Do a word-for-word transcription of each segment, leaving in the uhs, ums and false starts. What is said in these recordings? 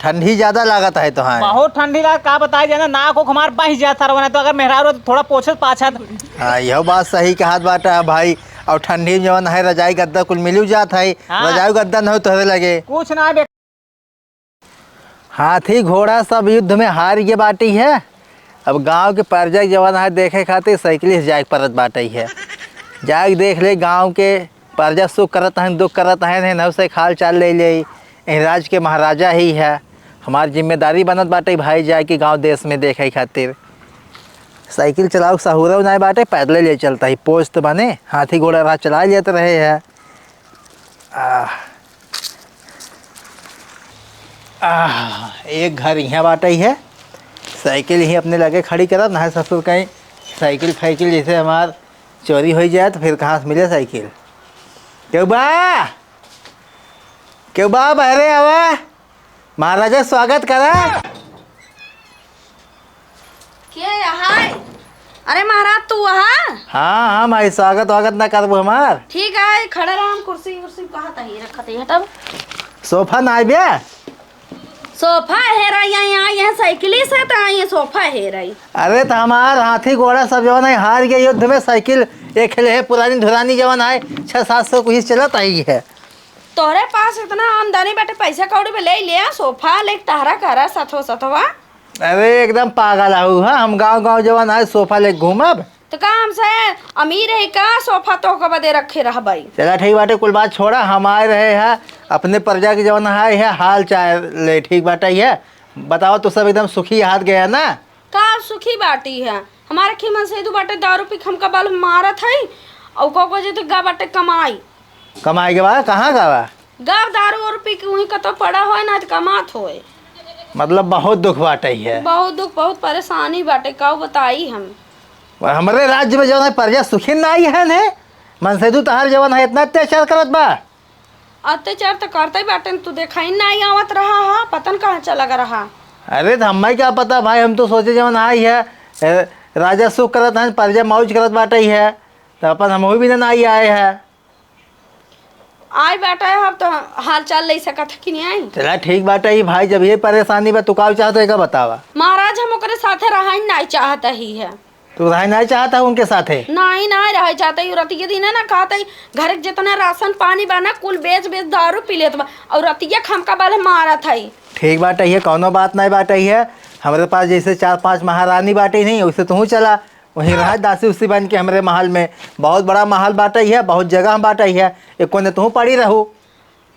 ठंडी ज्यादा लागत है तोहार। बहुत ठंडी लागत, का बताई जाना, नाक ओक हमार बह जात सरवा, नहीं तो अगर मेहरारू तो थोड़ा पोछत पाछत। हाँ, यह बात सही कहत बाटा भाई। और ठंडी में जवन है, रजाई गद्दा कुल मिलू जात है। हाँ। रजाई गद्दा न हो तोहरे लगे। कुछ ना बे- हाथी घोड़ा सब युद्ध में हार गए बाटी है। अब गांव के परजा के जवन है देखे खातिर साइकिल से जाए के परत बाटी है। जाए के देख ले गांव के परजा सुख करत हैं, दुख करत हैं, हैं नौ से हाल चाल ले ले। यही राज के महाराजा ही है, हमार जिम्मेदारी बनत बाटे भाई, जाए के गांव देश में देखे खातिर। साइकिल चलाओ सहूरव नाय बाटे, पैदले ले चलता ही, पोस्त बने, हाथी घोड़ा राह चला लेत रहे है। आह, आह, एक घर यहाँ बाटे ही है, साइकिल ही अपने लगे खड़ी करब, ना ससुर कहीं साइकिल फाइकिल जैसे हमार चोरी हो जाए तो फिर कहाँ से मिले साइकिल? केहू बा? केहू बा? बहरे आवा, महाराजा स्वागत करा। के यहाँ? अरे महाराज, तू वहाँ? हाँ, हाँ माई, स्वागत वागत ना करबू हमार। ठीक है, खड़ा रहा, हम कुर्सी उर्सी कहाँ तही रखत ही, हटब। सोफा ना आइबे? सोफा हेराई आई, आई है साइकिली से, तो आई है सोफा हेराई। अरे, तो हमार हाथी घोड़ा सब जवन है, हार गए युद्ध में, साइकिल एक खेले है, पुरानी धुरानी जवन है, छः सात सौ कुछ चलत आई है। तोहरे पास इतना आमदनी बाटे, पैसा कौड़ी में ले ले, सोफा ले टहरा करा सथवा सथवा। अरे, एकदम पागल आहू, हाँ? हम गाँव गाँव जवन है, सोफा ले घूमब? तो का हमसे अमीर है का, सोफा तो का बदे रखे रहबई? चला ठीक बाटे, कुल बात छोड़ा, हम आए रहे हैं अपने प्रजा के जवन है, है हाल चाल ले, ठीक बाटे है? बताओ तो सब एकदम सुखी हाथ गया ना? का सुखी बाटी है? हमारे खी मन से दू बाटे दारू पी के हमका बल मारत है, और को को जे तो गा बाटे कमाई। कमाई के बाद कहाँ का बा? गा दारू और पी के वहीं कतो पड़ा होए ना तो कमात होए। मतलब बहुत दुख बाटे है। बहुत दुख, बहुत परेशानी बाटे, का बताई हम। और हमरे राज्य में जवन है प्रजा सुखी नाई है ने, मनसेधु तहार जवन है इतना अत्याचार करत बा। अत्याचार तो करते ही बाटे, तू देखा ही नाई आवत रहा हा, पता न कहाँ चला गया रहा। अरे तो हमें क्या पता भाई, हम तो सोचे जवन आई है, ए, राजा सुख करत है, प्रजा मौज करत बाटे ही है, तो अपन हम भी ना आई आए है। आई बाटे, अब तो हाल चाल ले सकत है कि नहीं आई? चला ठीक बाटे ही भाई, जब ये परेशानी बा, तू का चाहत है, का बतावा? महाराज, हम ओकरे साथे रहा ही नहीं चाहत ही है। तू रहे नहीं चाहता उनके साथे? नहीं, नहीं रहे चाहते। यू रतिये दिन है ना, कहते ही घर के जितना राशन पानी बा ना, कुल बेच बेच दारू पी लेत बा, और रतिये खमका बल मारत है। ठीक बाटे है, कौनो बात नहीं बाटे है। हमरे पास जैसे चार पांच महारानी बाटे नहीं, वैसे तू चला, वहीं रह दासी उसी बन के हमरे महल में। बहुत बड़ा महल बाटे है, बहुत जगह बाटे है, एक कोने तू पड़ी रहू।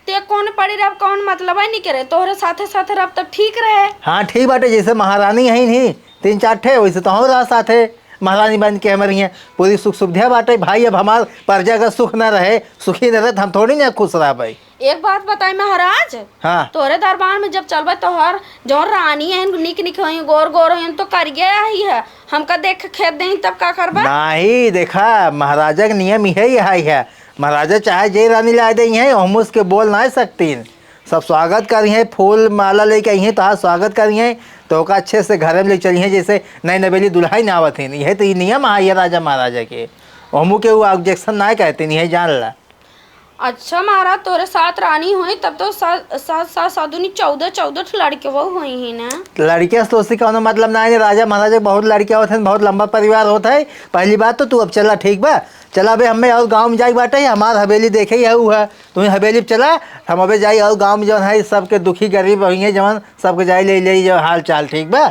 ते कौन पड़ी रह, कौन मतलब है नहीं करे, तोहरे साथे साथे रह तब ठीक रहे। हाँ ठीक बाटे, जैसे महारानी है नहीं तीन चार ठे, वैसे तो हम रह साथे महारानी बन के हमरे हैं, पूरी सुख सुविधा बाटे भाई। अब हमार प्रजा का सुख ना रहे, सुखी न रहे, तो हम थोड़ी ना खुश रह भाई। एक बात बताई महाराज, हाँ। तोहरे दरबार में जब चलबे तोहर जौन रानी है, निक निक होई, गोर गोर होई, तो करिए आई है, हमका देख के खेद देही तब का करबा? नहीं, देखा, महाराजा के नियम इहे ही है, महाराजा चाहे जे रानी ला दे हैं, हम उसके बोल ना सकतीन। सब स्वागत करी हैं, फूल माला लेके आई हैं, तोहार स्वागत करी हैं, तो ओका अच्छे से घर में ले चली हैं, जैसे नई नवेली दुल्हन आवत हैं। यह तो ये नियम है ये राजा महाराजा के। हमू के वो ऑब्जेक्शन ना कहते नहीं है, जान ला। अच्छा महाराज, तोरे सात रानी हुई, तब तो सा-, सात, सात, सात दूनी चौदह, चौदह ठो लड़के वो हुई ही ना। लड़के से तो उससे कौनो मतलब ना है, राजा महाराजा के बहुत लड़के होते हैं, बहुत लंबा परिवार होता है। पहली बात तो तू अब चला, ठीक बा? चला, अबे हमें और गाँव में जाए बाटे, हमार हवेली देखे ही है, ऊ है। तुम्हें हवेली पे चला, हम अबे जाई और गाँव में जौन है, सबके दुखी गरीब हुई हैं, जौन सबके जाई ले, ले जो हाल चाल, ठीक बा?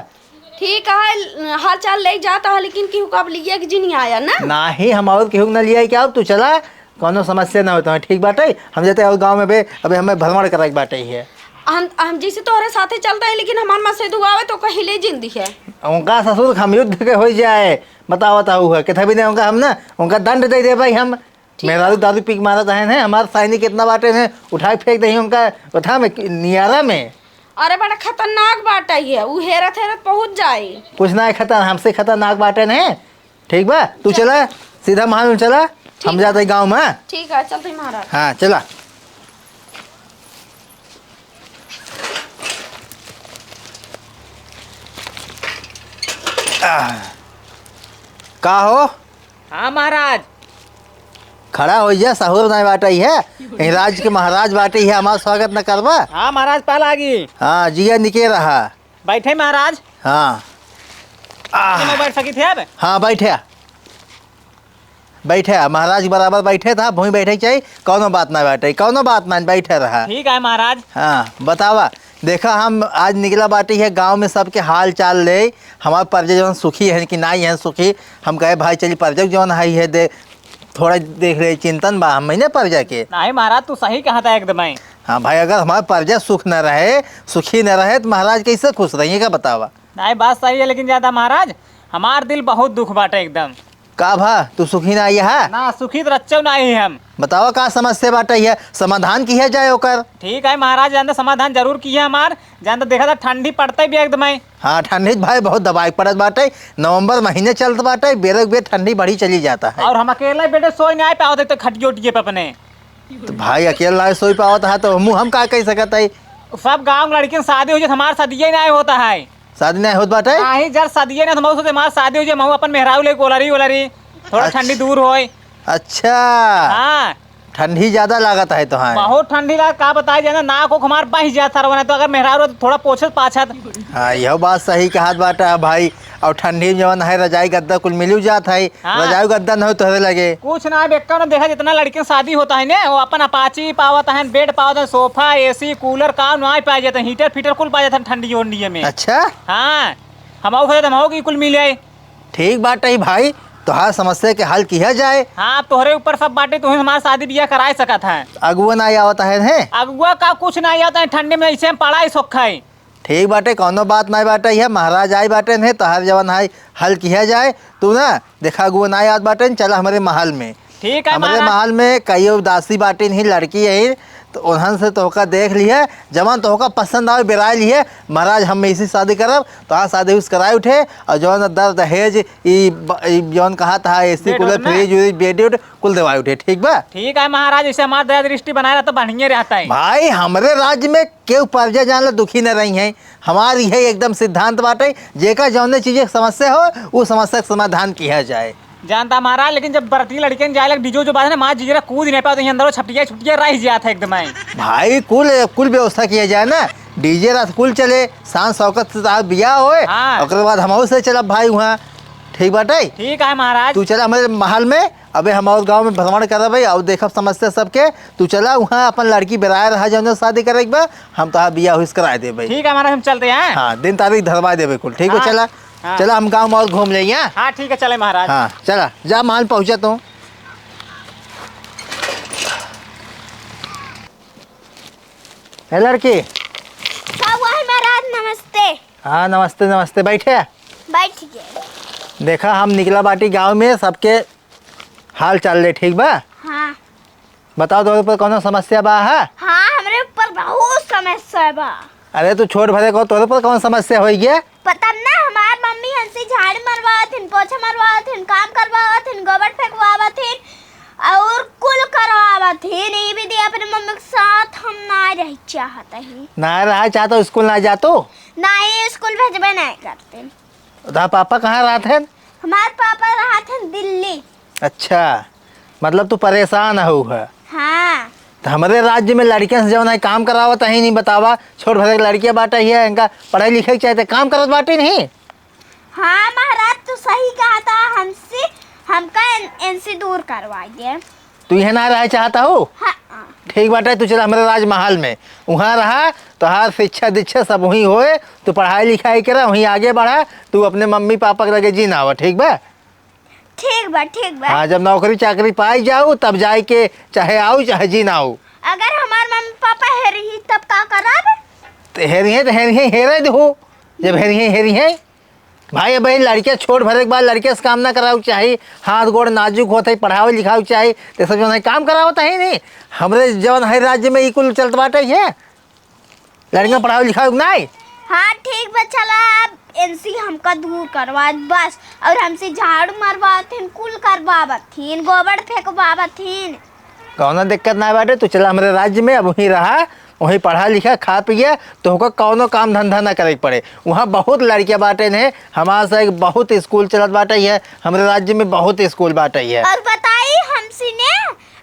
ठीक है, हाल चाल ले जाता है, लेकिन केहू का अब लिए के जी नहीं आया ना? नाही, हम और केहू के ना लिए क्या, अब तू चला, कौनो समस्या ना होता है, ठीक बाटे? हम जाते और गाँव में बे, अबे हमें भ्रमण करे के बाटे ही है। हम, हम जैसे तोहरे साथे चलता है, लेकिन हमार मसेदू आवे तो कहीं ले जिंदी है। उनका ससुर हम युद्ध के हो जाए, बताओ, बताओ हुआ, कितना भी नहीं उनका हम ना, उनका दंड दे दे भाई हम। ठीक। मेहरारू दारू पी के मारत हैं, हमार सैनिक कितना बाटे हैं, उठाए फेंक दही उनका, उठा में, नियारा में। अरे बड़ा खतरनाक बाटे है, उ हेरत हेरत पहुँच जाए। कुछ ना है खतर, हमसे खतरनाक बाटे हैं। ठीक बा, तू चल। चला, सीधा महल में चला, हम ठीक जाते बा। गाँव में। ठीक है, चलते ही महाराज। हाँ, चला। आह, का हो? हाँ महाराज। खड़ा होइ जा, सहूर नाहीं बाटइ है। यही राज के महाराज बाटइ है, हमार स्वागत न करबा? हाँ महाराज, पाँव लागी। हाँ, जिया निके रहा। बैठे महाराज। हाँ। आह। मैं बैठ सकी थे अब? हाँ, बैठे। बैठे, महाराज बराबर बैठे था, वहीं बैठे के चाही, कौनो बात ना बाटइ, कौनो बात ना, बैठे रहा। ठीक है महाराज। हाँ, बतावा, देखा, हम आज निकला बाटी है गाँव में सबके हाल चाल ले, हमार प्रजा जौन सुखी है कि नाहीं है सुखी। हम कहे, भाई, चली प्रजा जौन है, है दे, थोड़ा देख ले, चिंतन बा हम महीने प्रजा के। नाहीं महाराज, तू सही कहा था एकदम ही। हाँ भाई, अगर हमार प्रजा सुख न रहे, सुखी न रहे, तो महाराज कैसे खुश रहिए, का बतावा? नाहीं, बात सही है, लेकिन ज्यादा महाराज, हमार दिल बहुत दुख बाटे एकदम। का भा, तू सुखी नाहीं है? ना, सुखी तो रच्चो नाहीं हम। बतावा, का समस्या बाटे, है समाधान किया जाए ओकर। ठीक है महाराज, जानते समाधान जरूर किया हमार, जानते देखा था ठंडी पड़ते भी एकदम है। हाँ, ठंडी भाई बहुत दबाई पड़त बाटे, नवंबर महीने चलत बाटे, बेरे बेर ठंडी बढ़ी चली जाता है। और हम अकेले बेटे सोई नाहीं पावत है तो खटियो उटिये पे अपने। तो भाई अकेला नाहीं सोई पावत है तो मुँह हम का कह सकत है? सब गाँव के लड़कियन शादी हो जाए, हमार शादी ही नाहीं होता है। शादी नाहीं होत बाटे? नाहीं, जर शादी है ना तो मऊ सोचे हमार शादी हो जाए, मऊ अपन मेहरारू ले ओलरी ओलरी, थोड़ा अच्छा। ठंडी दूर होए। अच्छा। हाँ। ठंडी ज्यादा लागत है तो? हाँ, बहुत ठंडी लागत, का बताई जाए ना, नाक ओक हमार बह जात सरवा, तो अगर मेहरारू तो थोड़ा पोछत पाछत। हाँ, यह बात सही कहत बाटा है भाई। और ठंडी में जवन है रजाई गद्दा कुल मिलू जात है, हाँ। रजाई गद्दा न हो तोहरे लगे। कुछ ना, अब एक्का न देखा, जितना लड़कियन शादी होता है ने, वो अपन अपाची पावत है, बेड पावत है, सोफा, एसी, कूलर, का ना पाए जाते हैं, हीटर फीटर कुल पाए जाते हैं ठंडी ओंडिये में। अच्छा। हाँ, हम आओ हम आओ की कुल मिले। ठीक बाटे भाई, तोहार समस्या के हल किया जाए। हाँ, अब तोहरे ऊपर सब बाटे, तुहीं हमार शादी बियाह कराए सकत है। अगुआ ना आवत है, हैं? अगुआ का कुछ ना आवत है, ठंडी में ऐसे हम पड़ा ही सोखा है। ठीक बाटे, कौनो बात नाहीं बाटे, यह महाराज आई बाटे ने, तोहार जवन है हल किया जाए। तू ना देखा, अगुआ नाहीं आवत बाटे, चला हमरे महल में। ठीक है हमरे महाराज। महल में कई उदासी बाटे नहीं, लड़की है, तो उन्हन से तोहका देख लिहे, जवन तोहका पसंद आवे, बेराय लिहे। महाराज, हम इसी शादी करब, तोहार शादी उस कराए उठे, और जवन दर दहेज, ई ब-, ई जवन कहा था, एसी, बेड कूलर, उड ना? फ्रिज उरिज, बेड उड, कुल देवाए उठे, ठीक बा? ठीक है महाराज, इसे हमार दया दृष्टि बनाए रहा तो बढ़िया रहता है। भाई, हमरे राज्य में केहू प्रजा जान ला दुखी न रही है। हमार इहे एकदम सिद्धांत बाटे, जेका जौने चीज के समस्या हो, उ समस्या के समाधान किया जाए। जानता महाराज, लेकिन जब बरती लड़कियन जाए लग डीजे जो बाजे ना, माँ जीजरा कूद नहीं पाओ, तो अंदर छपटिया छुटिया रह जात है एकदम है। भाई, कुल, कुल व्यवस्था किया जाए ना, डीजे रात कुल चले, शान शौकत से साथ बियाह होए, हाँ। ओकरे बाद हम से चलब भाई वहाँ, ठीक बाटे? ठीक है महाराज। तू चला हमरे महल में, अबे हम और गाँव में भ्रमण करब भाई, और देखब समस्या सबके। तू चला वहाँ अपन लड़की बेराए रहा, जौने शादी करे के बा, हम तोहार बियाह हुइस कराए देबे। ठीक है महाराज, हम चलते हैं। हाँ, दिन तारीख धरवा देबे कुल, ठीक है? हाँ, चला, हाँ। चला हम गाँव में और घूम ले, हाँ? हाँ, ठीक है, चले महाराज। हाँ, चला, जा महल पहुँचा तू। ए लड़की। का हुआ है महाराज, नमस्ते। हाँ, नमस्ते, नमस्ते, बैठे। बैठ गए। देखा, हम निकला बाटी गाँव में, सबके हाल चाल ले, ठीक बा? हाँ। बताओ, तोहरे ऊपर कौनो समस्या बा है? हाँ, हमरे ऊपर बहुत समस्या बा। अरे, तू छोट भरे को, तोहरे ऊपर कौन समस्या होई गे? पता ना, हमार मम्मी हमसे झाड़ू मरवावत हिन, पोछा मरवावत हिन, काम करवावत हिन, गोबर फेंकवावत हिन, और कुल करवावत हिन। ई भी दे अपने मम्मी के साथ हम ना रह चाहत ही। ना रहा चाहत हो, स्कूल ना जातो? नहीं, स्कूल भेजबे नहीं करते। तोहार पापा कहाँ रहत हैं? हमार पापा रहत हैं दिल्ली। अच्छा, मतलब तू परेशान हो है? हाँ। तो हमरे राज्य में लड़कियन से जौन है काम करावत है नहीं, बतावा, छोट भरे के लड़कियाँ बाटे है, इनका पढ़ाई लिखे के चाहे तो काम करत बाटे नहीं। हाँ महाराज, तू सही कहा था, हमसे, हमका इन, इनसे दूर करवाइए। तू यहाँ ना रहे चाहता हो? हाँ। ठीक बाटे, तू चला हमरे राजमहल में, वहाँ रहा, तोहार शिक्षा दीक्षा सब वहीं होए, तू पढ़ाई लिखाई करा, वहीं आगे बढ़ा, तू अपने मम्मी पापा के लगे जी ना आवा, ठीक बा? ठीक बा, ठीक बा। हाँ, जब नौकरी चाकरी पाई जाऊ, तब जाए के चाहे आऊ, चाहे जी ना आऊ। अगर हमार मम्मी पापा हेरी तब का करब? तो हेरी है, तो हेरी है, हेरे दे हो, जब हेरी है, हेरी है। भाई, अब भाई, लड़के छोट भरे के बाद लड़के से काम ना करावे के चाही। हाथ गोड़ नाजुक होत है, पढ़ावे लिखावे के चाही। ते सब जौन है काम करावत है नहीं। हमरे जौन है राज्य में ई कुल चलत बाटे है। लड़कियां पढ़ावे लिखावे के नाई। हाँ, ठीक बा, चला अब इनसे हमका दूर करवा बस। और हमसे झाड़ू मरवावत हिन, कुल करवावत हिन, गोबर फेंकवावत हिन। कौनो दिक्कत ना बाटे, तू चला हमरे राज्य में, अब वहीं रहा, वहीं पढ़ा लिखा, खा पिया, तोहका कौनो काम धंधा ना करे के पड़े। वहाँ बहुत लड़कियाँ बाटे ने, हमारे से एक बहुत स्कूल चलत बाटे है, हमरे राज्य में बहुत स्कूल बाटे है। और बताई हमसे ने,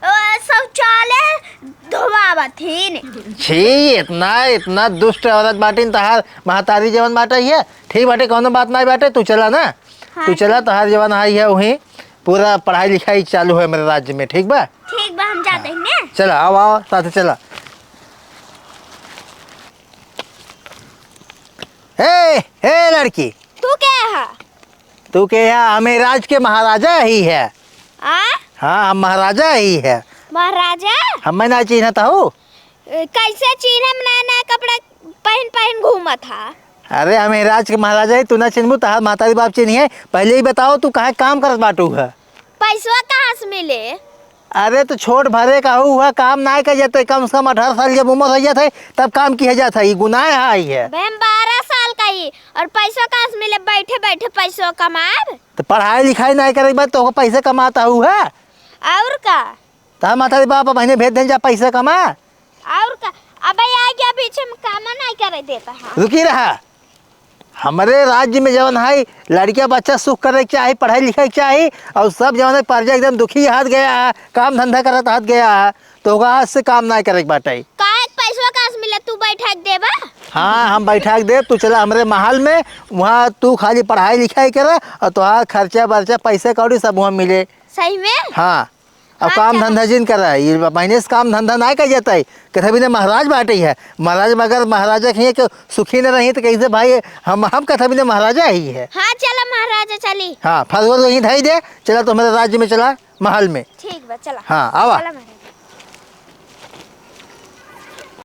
ओ, शौचालय धोवावत हीन। छी, इतना, इतना दुष्ट औरत बाटिन तहार महतारी जवन बाटे है। ठीक बाटे, कौनो बात नाई बाटे, तू चला ना। हाँ, तू चला, ठीक। तहार जवन आई है वहीं पूरा पढ़ाई लिखाई चालू है मेरे राज्य में, ठीक बा? ठीक बा, हम जाते हैं ने। चला, आओ, आओ, साथे चला। हे, हे लड़की। तू के है? तू के है? हमें राज के महाराजा ही है। आ? हाँ, हम महाराजा ही है। महाराजा? हमें ना चिन्हत हऊ? ए, कैसे चिन्हम? नया नया कपड़ा पहन पहन घूमत हा। अरे, हमें राज के महाराजा ही, तू ना चिन्हबू, तहार महतारी बाप चिन्ही है। पहले ही बताओ, तू काहे काम करत बाटू है? पैसवा कहाँ से मिले? अरे, तो छोट भरे का हऊ, हुआ काम नाय कर जाते, कम से कम अठारह साल जब उम्र हो जात है, तब काम किया जात है, ये गुनाह है, ये। बे, हम बारह साल का ही, और पैसवा कहाँ से मिले? बैठे बैठे पैसवा कमाब। तो पढ़ाई लिखाई नाय करे के बाद तो पैसे कमाता हऊ है। और का? तहार महतारी बाप बहिने भेज देन जा पैसे कमा। और का? अबे आ गया बीच में, काम नाय करे देता है। रुकी रहा। हमरे राज्य में जवन है, लड़किया बच्चा सुख करे के चाही, पढ़ाई लिखे के चाही, और सब जवन है, प्रजा एकदम दुखी हाथ गया है, काम धंधा करत हाथ गया है, तो ओकरा आज से काम नाय करे के बाटे। काहे के पैसवा कहाँ से मिले, तू बैठा के देबा? हाँ, हम बैठा के देब, तू चला हमरे महल में, वहाँ तू खाली पढ़ाई लिखाई करा, और तोहार खर्चा बर्चा, पैसे कौड़ी सब वहाँ मिले। सही में? हाँ। अब हाँ, काम चला। धंधा जिन करा, ये महीने से काम धंधा नाय कर जाता है। कथा बिना महाराज बाटे है, महाराज मगर महाराजा के हियाँ के सुखी न रही तो कैसे भाई, हम, हम कथा बिना महाराजा ही है। हाँ, चला महाराजा चली। हाँ, फसवर को यहीं धई दे, चला तो हमारे राज्य में चला, महल में। ठीक बा, चला। हाँ, आवा। चला महाराज।